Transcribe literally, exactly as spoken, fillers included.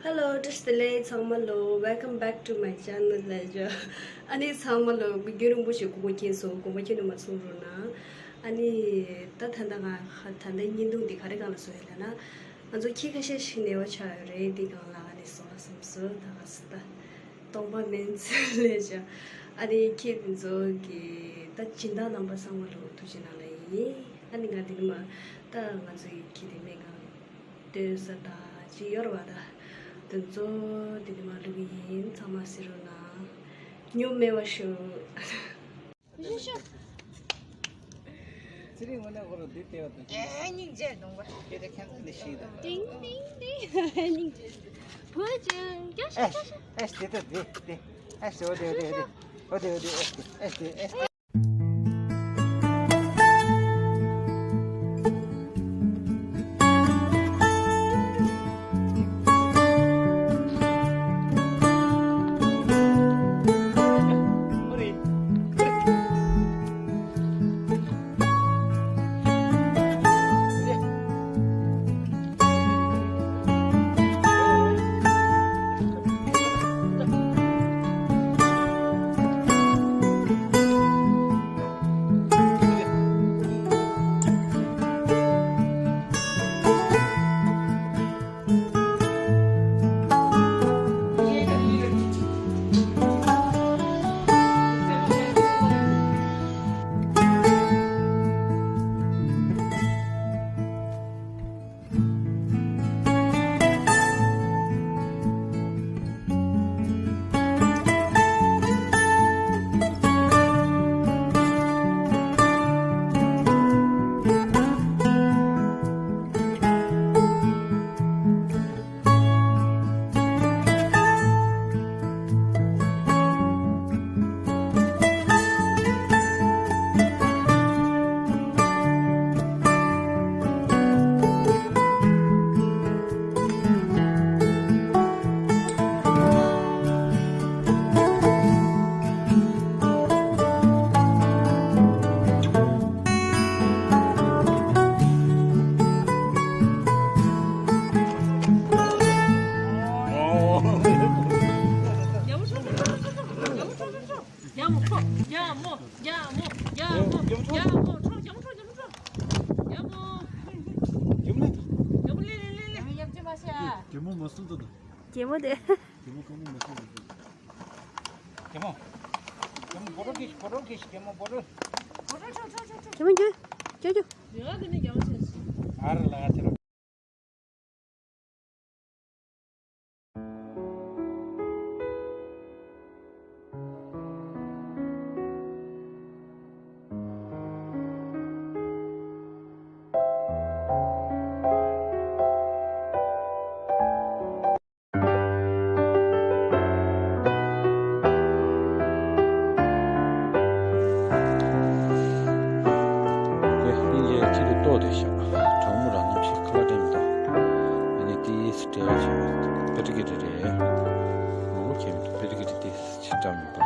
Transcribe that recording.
Hello, བཀྲ་ཤིས་བདེ་ལེགས་ཚང་མ་ལོ། Welcome back to my channel ལབ་བྱས། ཨ་ནི་ཚང་མ་ལོ་རྒྱུན་རིང་པོ་ཞིག་དགོངས་པ་མཁྱེན་སོང་། དགོངས་པ་མཁྱེན་ནས་མ་ཚོམས་རོགས་གནང་། ཨ་ནི་ད་ད་ལྟ་ང་ད་ལྟ་བརྙན་ཐུང་འདི་ག་རེ་སྒང་ལ་བཟོ་ཡོད་ལབ་ན། ང་ཚོ་ཁྱི་ཁ་ཤས་ཤིག་ནད་པ་ཆགས་ཡོད་རེད། འདི་སྒང་ལ་ཨ་ནི་བཟོ་བ་བསམ་སོང་། ད་ག་ས་ད་སྟོང་པ་མིན་ཚུལ་ལབ་བྱས། ཨ་ནི་ཁྱི་འདི་ཚོ་གི་ད་སྦྱིན་བདག་རྣམ་པ་ཚང་མ་ལོ་ཐུགས་རྗེ་གནང་ལབ་ཡིན། ཨ་ནི་ང་འདི་ནས་མར་ད་ང་ཚོ་ཡི་ཁྱི་དེ་སྨན་ཁང་སྟོན་ས་ད་ཅི་ཡོད་རེད་བ། ད་དེ་ཚོ་དེ་ནས་མར་བླུག་གི་ཡིན། ཚང་མ་གཟིགས་རོགས་གནང་། སྨྱོ་མེད་པ་ཤོག་ཤོག་ཤོག་ཚེ་རིང་ངོ་ནས་ཁོ་ར་འདི་ལྟེ་བ་དང་། ཨེ་སྙིང་རྗེ་གདོང་པ། སྐད་ཆ་ཁྱད་མཚར་ནས་ཤིག་དང་། ཏིང་ཏིང་ཏིང་། སྙིང་རྗེ། བུ་ཅན་སྐྱོ་ཤོག་སྐྱོ་ཤོག་ཨེ་ཤི་དེ་ལྟ་དེ་དེ། ཨེ་ཤི་འོ་དེ་འོ་དེ་འོ་དེ། འོ་དེ་འོ་དེ་ཨེ་ཤི་དེ་ཨེ་ཤི་དེ། རྒྱ་མོ་ཁྲོ། རྒྱ་མོ་ཁྲོ། རྒྱ་མོ། རྒྱ་མོ། རྒྱ་མོ་ཁྲོ། རྒྱ་མོ་ཁྲོ། རྒྱ་མོ་ཁྲོ། རྒྱ་མོ་ཁྲོ། རྒྱ་མོ། རྒྱ་མོ་ལེ། རྒྱ་མོ་ལེ་ལེ་ལེ་ལེ། རྒྱ་མོ་མ་སུ་ཏོ། རྒྱ་མོ་མ་སུ་ཏོ། རྒྱ་མོ་གང་མོ་མ་སུ་ཏོ། རྒྱ་མོ། རྒྱ་མོ་བོ་རོ་ཀིཤ་བོ་རོ་ཀིཤ་རྒྱ་མོ་བོ་རོ། རྒྱ་མོ་རྒྱ་རྒྱ་རྒྱ། ཨ་ར་ལ་ཨ་ཅེ་ར། ཁྱི་དེ་ལྟོགས་བསྡད་ཤག་གྲང་མོ་ར་གནམ་གཤིས་ཁ་ལག་དྲན་མི་འདུག་ཨ་ནི་ཏིས་སྤྲད་ཡ་བྱས་པེ་ཏི་ཀེ་ཏི་རེད། ངོ་མ་ཁྱད་མི་འདུག་པེ་ཏི་ཀེ་ཏི་ཏིས་ཅི་འདྲ་མི་འདུག